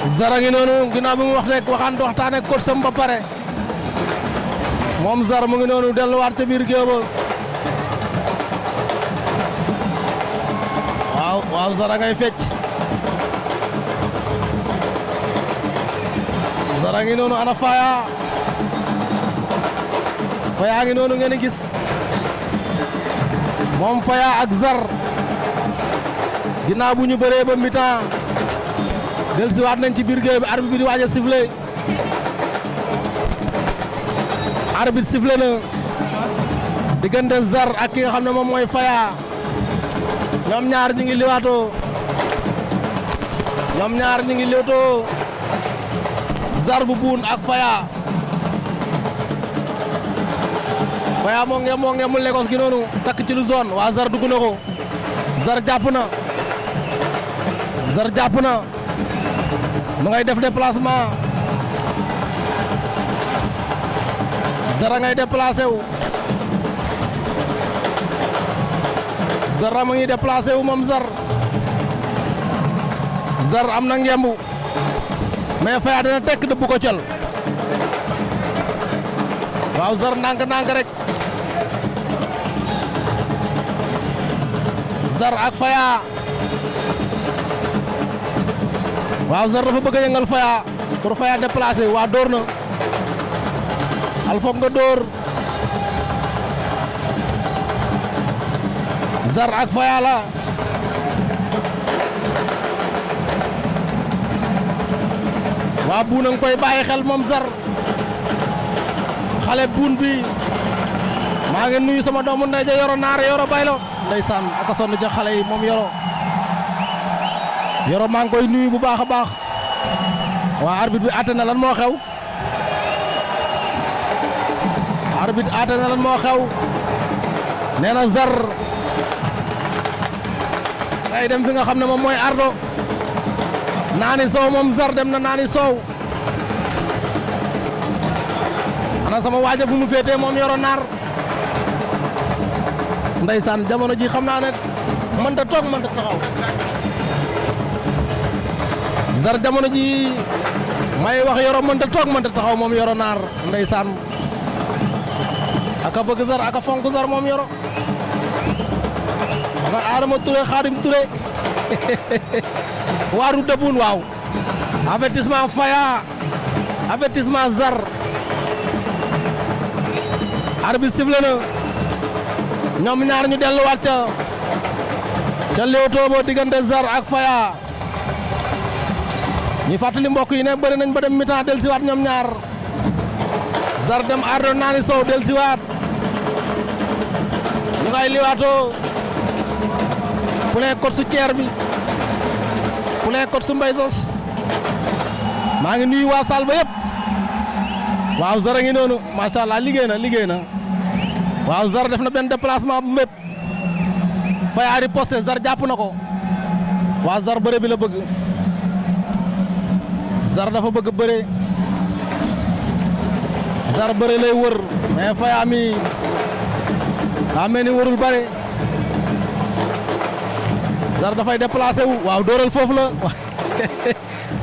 Zar a ngi noonu ginnaaw bi mu waxtaan ak coach sam ba pare moom Zar mu ngi noonu delluwaat ca biir géew ba waaw Zar a ngay fecc Zar a ngi noonu ana Faya Faya ngi noonu ngeen gis moom Faya ak Zar ginnaaw bu ñu bëree ba mi-temps dellusiwaat nañ ci biir géew bi arbitre bi di waaj a sifflé arbitre sifflé na diggante Zar ak ki nga xam ne moom mooy Faya ñoom ñaar ñu ngi liwaatoo Zar bu buun ak Faya moo nge mu Lagos gi noonu takk ci lu zone waa Zar dugg na ko Zar jàpp na mu ngay def déplacement Zar a ngay déplacé wu Zar a mu ngi déplacé wu moom Zar am na ngembu mais Faya dana tekk dëbb ko col waaw Zar ndànk rek Zar ak Faya waaw Zar dafa bëgg a yëngal Faya pour Faya déplacé waa dóor na al foog nga dóor Zar ak Faya la waa buun a ngi koy bàyyi xel moom Zar xale buun bi maa ngi nuyu sama doomu ndey ja Yoro Naar Yoro Baylo ndeysaan aka sonn ca xale yi moom Yoro maa ngi koy nuyu bu baax a baax waa arbitre bi àtte na lan moo xew nee na Zar day dem fi nga xam ne moom mooy ardo naani soow moom Zar dem na naani soow ana sama waaja fu mu féetee moom Yoro Naar ndeysaan jamono ji xam naa ne mënta toog mënta taxaw Zar jamono ji may wax Yoro mënta toog mënta taxaw moom Yoro Naar ndeysaan aka bëgg Zar aka fonk Zar moom Yoro ana Adama Touré Khadim Touré waaru dëbun waaw avertissement Faya avertissement Zar arbitre sifflé na ñoom ñaar ñu delluwaat ca Leewtoo ba diggante Zar ak Faya ñu fàttali mbokk yi ne bëri nañ ba dem mi-temps dellusiwaat ñoom ñaar Zar dem ardo naani sow dellusiwaat ñu ngay liwaatoo poulet kot su ceer bi poulet kot su mbay sos maa ngi nuyu waa saal ba yëpp waaw Zar a ngi noonu macha allah liggéey na waaw Zar def na benn déplacement bu mépp Faya riposté Zar jàpp na ko waa Zar bëre bi la bëgg Zar dafa bëgg bëre Zar bëre lay wër mais Faya mi daa mel ni wërul bëre Zar dafay déplacé wu waaw dóoral foofu la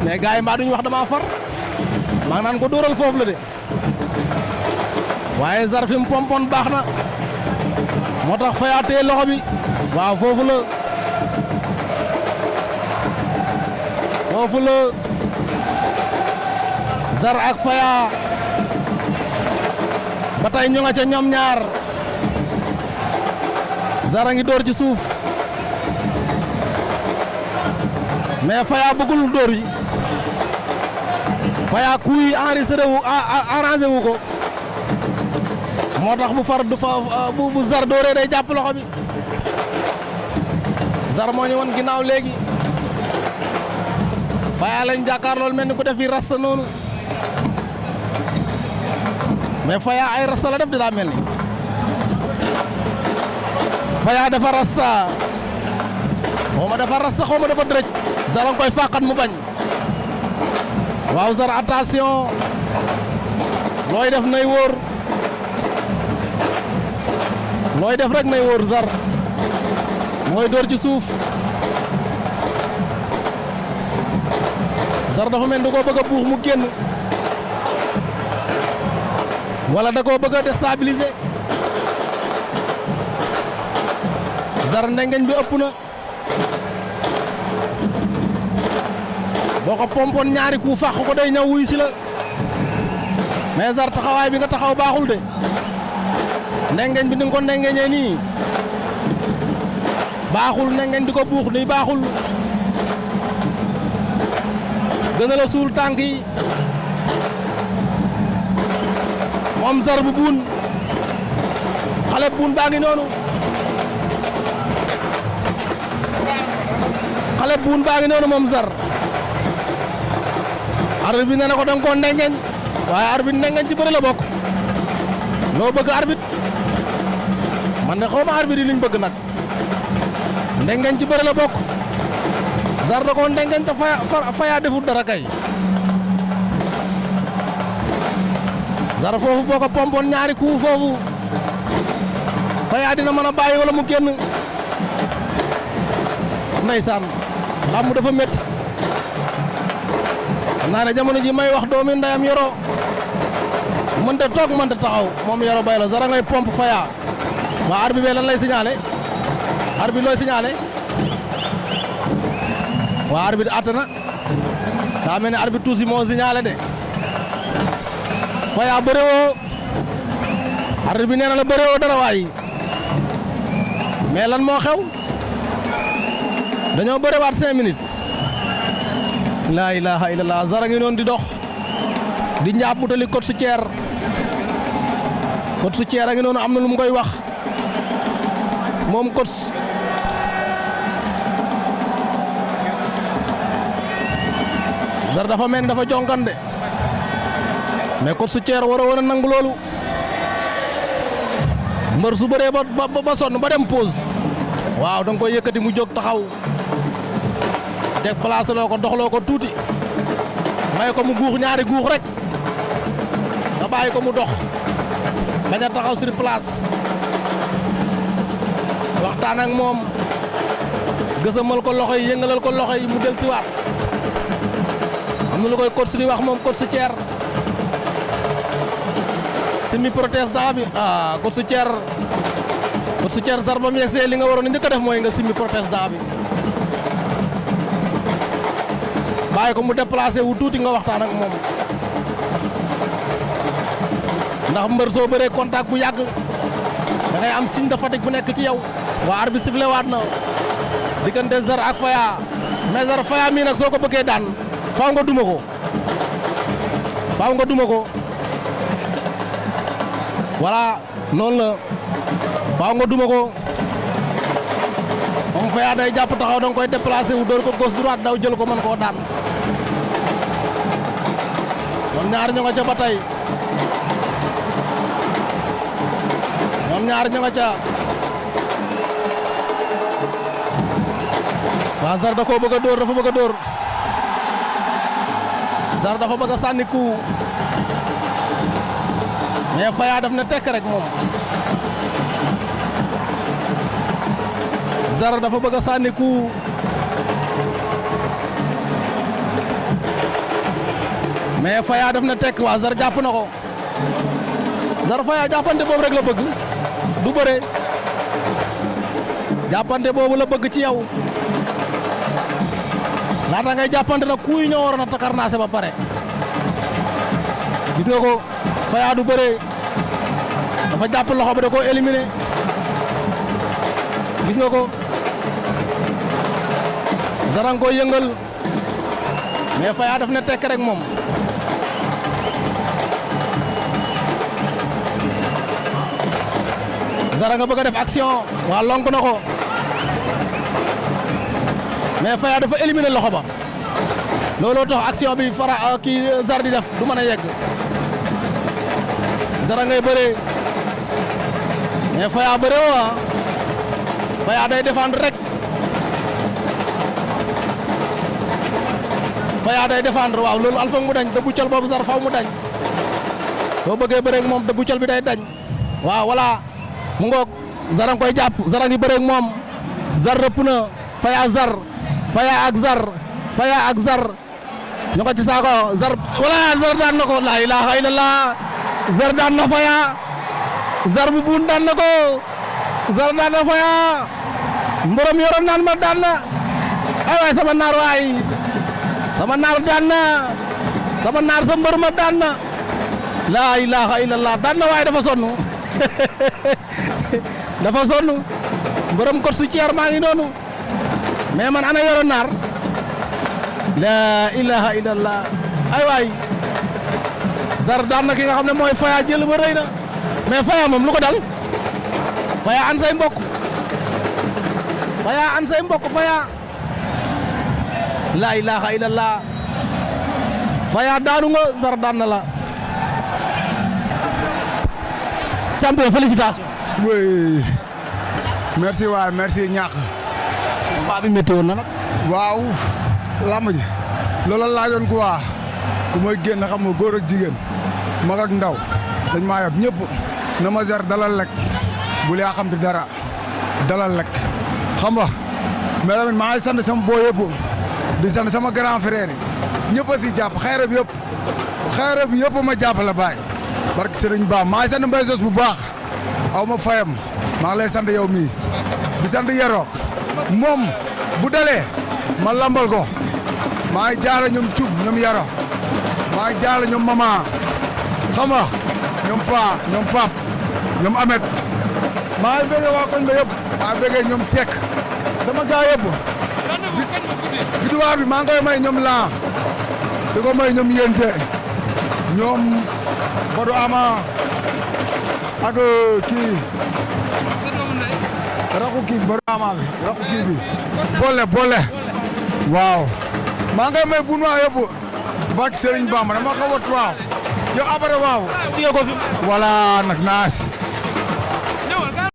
mais gars yi maa duñu wax dama far maa naan ko dóoral foofu la de waaye Zar fi mu pompon baax na moo tax Faya téye loxo bi waaw foofu la Zar ak Faya ba tey ñu nga ca ñoom ñaar Zar a ngi dóor ci suuf mais Faya bëggul dóor yi Faya kuy enregistré wu arrangé wu ko moo tax bu Zar dóoree day jàpp loxo bi Zar moo ñu won ginnaaw léegi Faya lañ jàkkaar lool mel ni ku def yi rasta noonu mais Faya ay rasta la def di daa mel ni Faya dafa rasta xawma dafa rasta xawma dafa dërëj Zar a ngi koy fàqat mu bañ waaw Zar attention looy def nay wóor looy def rek nay wóor Zar mooy door ci suuf Zar dafa mel da koo bëgg a buux mu génn wala da koo bëgg a déstabiliser Zar ndengeñ bi ëpp na boo ko pompoon ñaari coup fàq ko day ñëw wuy si la mais Zar taxawaay bi nga taxaw baaxul de ndengeñ bi ni nga ko ndengeñee nii baaxul ndengeñ di ko buux nii baaxul gën a la suul tànk yi moom Zar bu buun xale buun baa ngi noonu xale buun baa ngi noonu moom Zar arbitre bi nee na ko danga koo ndengeñ waaye arbitre ndengeñ ci bëri la bokk loo bëgg arbitre man de xaw ma arbitre yi liñ bëgg nag ndengeñ ci bëri la bokk Zar da koo ndengeñ te Faya defut dara kay Zar foofu boo ko pompoon ñaari coup foofu Faya dina mën a bàyyi wala mu génn ndeysaan làmb dafa métti xam naa ne jamono ji may wax doomi ndeyam Yoro mënta toog mënta taxaw moom Yoro bay la Zar ngay pompe Faya waa arbitre bi lan lay signalé arbitre looy signalé waa arbitre àtte na daa mel ne arbitre tuuti moo signalé de Faya bëre woo arbitre bi nee na la bëre woo dara waay mais lan moo xew dañoo bëre waat 5 minutes laa ilaha illallah Zar a ngi noonu di dox di njaab butali Coach Thier Coach Thier a ngi noonu am na lu mu koy wax moom Coach Zar dafa mel ni dafa jonkan de mais Coach Thier war a woon a nangu loolu mbër su bëree ba sonn ba dem pause waaw da nga koy yëkkati mu jóg taxaw déplacé loo ko doxloo ko tuuti may ko mu guux ñaari guux rek nga bàyyi ko mu dox bañ a taxaw sur place waxtaan ak moom gësamal ko loxo yi yëngalal ko loxo yi mu del siwaat am na lu koy Coach di wax moom Coach Thier simi protège daa bi Coach Thier Zar ba mu yegsee li nga waroon a njëkk a def mooy nga simi protège daa bi bàyyi ko mu déplacé wu tuuti nga waxtaan ak moom ndax mbër soo bëree contact bu yàgg da ngay am signe de fatigue bu nekk ci yow waa arbitre sifflé waat na diggante Zar ak Faya mais Zar Faya mii nag soo ko bëggee daan faaw nga duma ko voilà noonu la faaw nga duma ko moom Faya day jàpp taxaw da nga koy déplacé wu door ko gauche droite daw jël ko mën koo daan ñoom ñaar ñu nga ca ba tey ñoom ñaar ñu nga ca waa Zar da koo bëgg a dóor dafa bëgg a dóor Zar dafa bëgg a sànni coup mais Faya daf na tekk rek moom Zar dafa bëgg a sànni coup mais Faya daf na tekk waa Zar jàpp na ko Zar Faya jàppante boobu rek la bëgg du bëre jàppante boobu la bëgg ci yow laata ngay jàppante nag coup yi ñoo waroon a takarnaase ba pare gis nga ko Faya du bëre dafa jàpp loxo ba da koo éliminé gis nga ko Zar a ngi koy yëngal mais Faya daf ne tekk rek moom Zar nga bëgg a def action waa lonk na ko mais Faya dafa éliminé loxo ba looloo tax action bi kii Zar di def du mën a yegg Zar ngay bëree mais Faya bëree woo Faya day défendre rek Faya day défendre waaw loolu alfa mu dañ dëbbu col boobu Zar faw mu dañ soo bëggee bëree ak moom dëbbu col bi day dañ waaw voilà mu ngoog Zar a ngi koy jàpp Zar a ngi bëree ak moom Zar rëpp na Faya Zar Faya ak Zar Faya ak Zar ñu ko ci saako Zar wala Zar daan na ko la ilaha illallah Zar daan na Faya Zar bu buun daan na ko Zar daan na Faya mborom yoroon naan ma daan na ay waay sama naar waay sama naar daan na sama naar sa mbër ma daan na la ilaha illallah daan na waay dafa sonn dafa sonn mborom kot su ceer maa ngi noonu mais man ana yoroon naar la ilaha illallah ay waay Zar daan na ki nga xam ne mooy Faya jël ba rëy na mais Faya moom lu ko dal Faya an say mbokk Faya an say mbokk Faya la ilaha illallah Faya daanu nga Zar daan na la champion félicitations. oui merci waay merci ñàkk. combat bi métti woon na nag. waaw lamb ji loolu laajoon quoi bu may génn xam nga góor ak jigéen mag ak ndaw dañ maa yab ñëpp na ma Zar dalal lek bul yaa xam te dara dalal lek xam nga mais tamit maa ngi sant sama boo yëpp di sant sama grand frère yi ñëpp a si jàpp xayra bi yëpp ma jàpp la baay barke Sëriñ Ba maa ngi sant Mbaye Sos bu baax aw ma fayam maa ngi lay sant yow mii di sant Yero moom bu dalee ma lambal ko maa ngi jaale ñoom Cub ñoom Yaro maa ngi jaale ñoom Mama xam nga ñoom Faa ñoom Pap ñoom Amet maa ngi bëggee waa koñ ba yëpp maa ngi bëggee ñoom Seck sama gaa yëpp victoire bi maa ngi koy may ñoom Lan di ko may ñoom Yense ñoom Badou Ama ak kii raku kii Badou Ama bi raku kii bi boole waaw maa ngi koy may bu nuwaa yëpp bak Serigne Bamba dama xaw a waaw yow après waaw di nga ko fi voilà nag naas